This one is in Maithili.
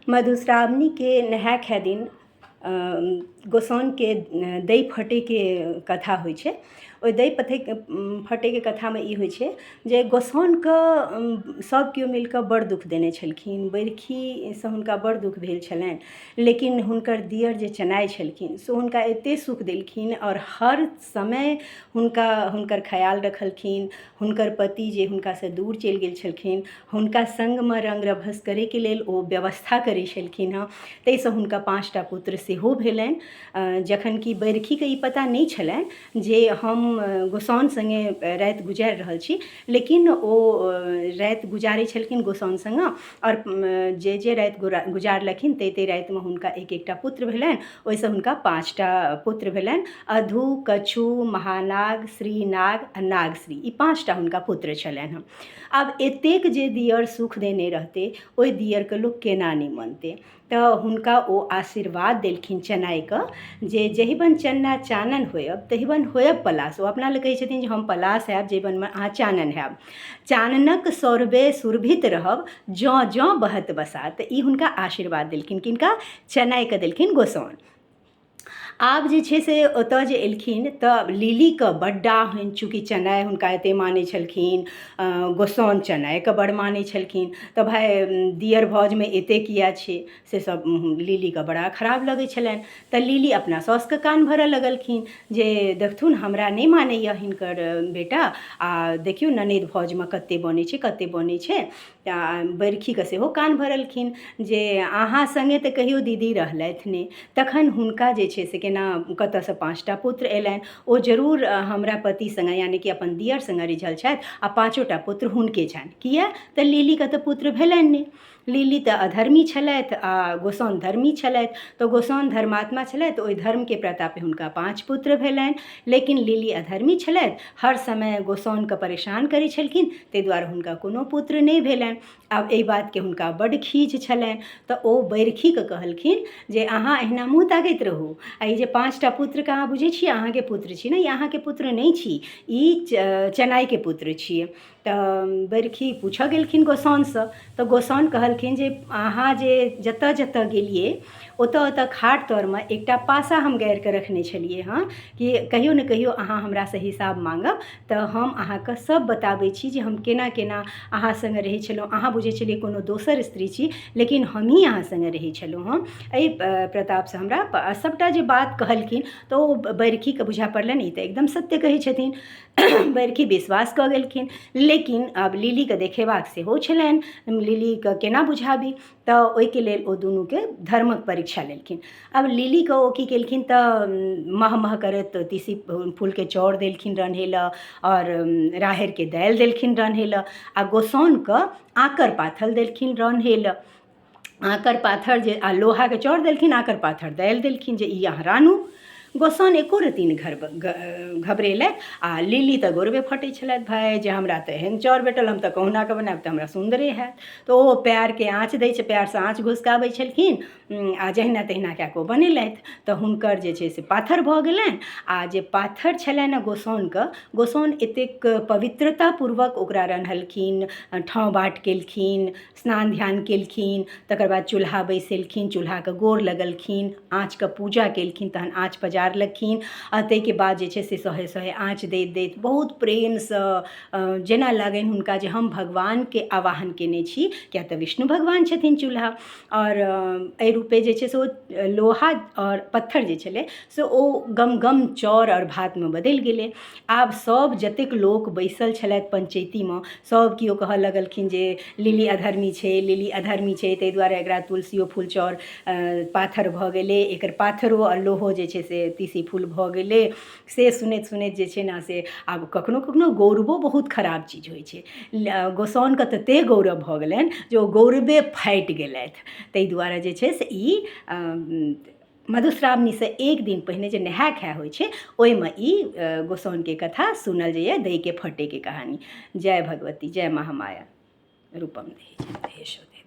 मधुश्रावणीके नहाय खाय दिन गोसाउनिके दही फटैके कथा होइ छै। ओहि दही फटैके कथामे ई होइ छै जे गोसाउनिके सब केओ मिलकऽ बड़ दुःख देने छलखिन। बरखीसँ हुनका बड़ दुःख भेल छलनि, लेकिन हुनकर दिअर जे चेनाइ छलखिन से हुनका एते सुख देलखिन आओर हर समय हुनका हुनकर ख्याल रखलखिन। हुनकर पति जे हुनकासँ दूर चलि गेल छलखिन, हुनका सङ्गमे रङ्ग रभस करैके लेल ओ व्यवस्था करै छलखिन हँ। ताहिसँ हुनका 5टा पुत्र सेहो भेलनि, जखन कि बरखीके ई पता नहि छलनि जे हम गोसाउनि सङ्गे राति गुजारि रहल छी, लेकिन ओ राति गुजारै छलखिन गोसाउनि सङ्गे, आओर जे जे राति गुजारलखिन ताहि ताहि रातिमे हुनका एक एकटा पुत्र भेलनि। ओहिसँ हुनका 5टा पुत्र भेलनि: अधु, कछु, महानाग, श्रीनाग आ नागश्री। ई 5टा हुनका पुत्र छलनि हँ। आब एतेक जे दिअर सुख देने रहतै, ओहि दिअरके लोक केना नहि मनतै? तऽ हुनका ओ आशीर्वाद देलखिन चेनाइके जे जहि बन चन्ना चानन होयब तहि बन होयब पलास। ओ अपना लए कहै छथिन जे हम पलास हैब, जाहि बनमे अहाँ चानन हैब। चाननक सौरभे सुरभित रहब जँ जँ बहत बसात। तऽ ई हुनका आशीर्वाद देलखिन। किनका? चेनाइके देलखिन गोसाउनि। आब जे छै से ओतऽ जे एलखिन तऽ लिलीके बड्ड डाह होइन, चूँकि चेनाइ हुनका एते मानै छलखिन, गोसाउनि चेनाइके बड़ मानै छलखिन। तऽ भाय, दियर भौजमे एते किया छै? से सब लिलीके बड़ा खराब लगै छलनि। तऽ लिली अपना साउसके कान भरऽ लगलखिन जे देखथुन, हमरा नहि मानैए हिनकर बेटा, आ देखियौ ननदि भौजमे कते बनै छै, कते बनै छै। बरखीके सेहो कान भरलखिन जे अहाँ सङ्गे तऽ कहियो दीदी रहलथि नहि, तखन हुनका जे छै से केना कतऽसँ 5टा पुत्र अयलनि? ओ जरूर हमरा पति सङ्गे, यानि कि अपन दियर सङ्गे रिझल छथि आ 5टा पुत्र हुनके छनि। किया तऽ लिलीके तऽ पुत्र भेलनि नहि। लिली तऽ अधर्मी छलथि आ गोसाउनि धर्मी छलथि। तऽ गोसाउनि धर्मात्मा छलथि, ओहि धर्मके प्रतापे हुनका 5 पुत्र भेलनि, लेकिन लिली अधर्मी छलथि, हर समय गोसाउनिके परेशान करै छलखिन, ताहि दुआरे हुनका कोनो पुत्र नहि भेलनि। आब एहि बातके हुनका बड्ड खीझ छलनि। तऽ ओ बरखीके कहलखिन जे अहाँ एहिना मुँह ताकैत रहू, आ ई जे 5टा पुत्रके अहाँ बुझै छियै अहाँके पुत्र छी ने, ई अहाँके पुत्र नहि छी, ई चेनाइके पुत्र छियै। तऽ बरखी पूछऽ गेलखिन गोसाउनिसँ, तऽ गोसाउनि कहलखिन जे अहाँ जे जतऽ जतऽ गेलियै, ओतऽ ओतऽ खाट तरमे एकटा पासा हम गाड़िकऽ रखने छलियै हँ कि कहियो ने कहियो अहाँ हमरासँ हिसाब माँगब, तऽ हम अहाँके सब बताबै छी जे हम केना केना अहाँ सङ्गे रहै छलहुँ। अहाँ बुझै छलियै कोनो दोसर स्त्री छी, लेकिन हमही अहाँ सङ्गे रहै छलहुँ हँ। एहि प्रतापसँ हमरा सभटा जे बात कहलखिन, तऽ ओ बरखीके बुझा पड़लनि ई तऽ एकदम सत्य कहै छथिन। बरखी विश्वास कऽ गेलखिन, लेकिन आब लिलीके देखेबाक सेहो छलनि, लिलीके केना बुझाबी? तऽ ओहिके लेल ओ दुनूके धर्मक परीक्षा लेलखिन। आब लिलीके ओ की केलखिन तऽ मह मह करैत तीसी फूलके चाउर देलखिन रन्है लए आओर राहड़िके दालि देलखिन रन्है लए, आ गोसाउनिके आँकर पाथर देलखिन रन्है लए। आँकर पाथर जे आ लोहाके चाउर देलखिन, आँकर पाथर दालि देलखिन जे ई अहाँ रान्हू। गोसाउनि एको रत्ती नहि घबरेलथि, आ लिली तऽ गौरवे फटै छलथि, भाय जे हमरा तऽ एहन चाउर भेटल, हम तऽ कहुनाकऽ बनायब तऽ हमरा सुन्दरे हैत। तऽ ओ पएरके आँच दै छै, पएरसँ आँच घुसकाबै छलखिन, आ जहिना तहिना कए कऽ ओ बनेलथि, तऽ हुनकर जे छै से पाथर भऽ गेलनि। आ जे पाथर छलनि हँ गोसाउनिके, गोसाउनि एतेक पवित्रतापूर्वक ओकरा रन्हलखिन, ठाँव बाट केलखिन, स्नान ध्यान केलखिन, तकर बाद चूल्हा बैसेलखिन, चूल्हाके गोर लगलखिन, आँचके पूजा केलखिन, तहन आँच पजारलखिन, आ ताहिके बाद जे छै से सहे सहे आँच दैत दैत बहुत प्रेमसँ, जेना लागनि हुनका जे हम भगवानके आवाहन केने छी, किएक तऽ विष्णु भगवान छथिन चूल्हा। आओर एहि रूपे जे छै से ओ लोहा आओर पत्थर जे छलै से ओ गम गम चाउर आओर भातमे बदलि गेलै। आब सब जतेक लोक बैसल छलथि पंचैतीमे, सब केओ कहऽ लगलखिन जे लिली अधर्मी छै, लिली अधर्मी छै, ताहि दुआरे एकरा तुलसियो फूल चाउर पाथर भऽ गेलै, एकर पाथरो आओर लोहो जे छै से तीसी फूल भऽ गेलै। से सुनैत सुनैत जे छै ने से आब कखनो कखनो गौरवो बहुत खराब चीज होइ छै। गोसाउनिके ततेक गौरव भऽ गेलनि जे ओ गौरवे फाटि गेलथि। ताहि दुआरे जे छै से ई मधुश्रावणीसँ एक दिन पहिने जे नहाय खाय होइ छै, ओहिमे ई गोसाउनिके कथा सुनल जाइए, दहीके फटैके कहानी। जय भगवती, जय महामाया। रूपम देहि।